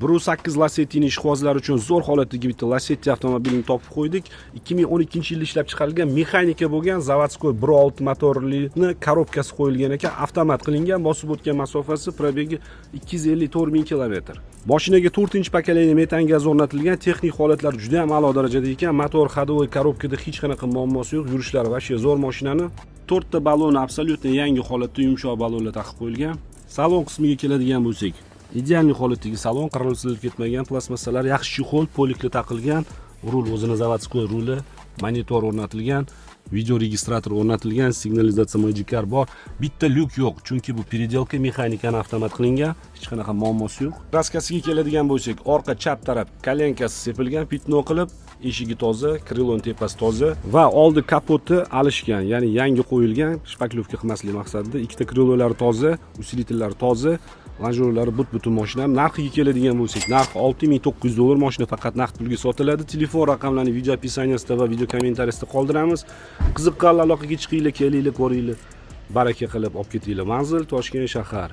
1.8 Lacettini ishqibozlar uchun zo'r holatdagi bitta Lacetti avtomobilini topib qo'ydik. 2012-yilda ishlab chiqarilgan, mexanika bo'lgan, заводской 1.6 motorlini коробка si qo'yilgan ekan, avtomat qilingan, bosib o'tgan masofasi, пробег i 254 ming kilometr. Mashinaga 4-поколение metan gaz o'rnatilgan, texnik holatlari juda ham a'lo darajada ekan. Motor, ходовой, коробка da hech qanaqa muammosi yo'q, yurishlari вообще zo'r mashinani. To'rtta baloni абсолютно yangi holatda, yumshoq balonlar taqib qo'yilgan. Salon qismiga keladigan bo'lsak, идеальный holatdagi salon, qirilib ketmagan, plastmassalar yaxshi, чехол, полик lar taqilgan, rul o'zini заводской ruli, monitor o'rnatilgan, video registrator o'rnatilgan, signalizatsiya Magicar bor. Bitta lyuk yo'q, chunki bu переделка, mexanikani avtomat qilingan, hech qanaqa muammosi yo'q. Краска siga keladigan bo'lsak, orqa chap taraf коленка si sepilgan, пятно qilib, eshigi toza, крыло ni tepasi toza va oldi kapoti alishgan, ya'ni yangi qo'yilgan, шпаклёвка qilmaslik maqsadida. Ikkita крыло lari toza, усилитель lari toza, lonjeronlari butun mashina. Narxiga keladigan bo'lsak, narxi 6900 dollar. Mashina faqat naqd pulga sotiladi. Telefon raqamlarini video описание sida va video kommentariyasida qoldiramiz. Qiziqqanlar aloqaga chiqinglar, kelinglar, ko'ringlar, baraka qilib olib ketinglar. Manzil: Toshkent shahar.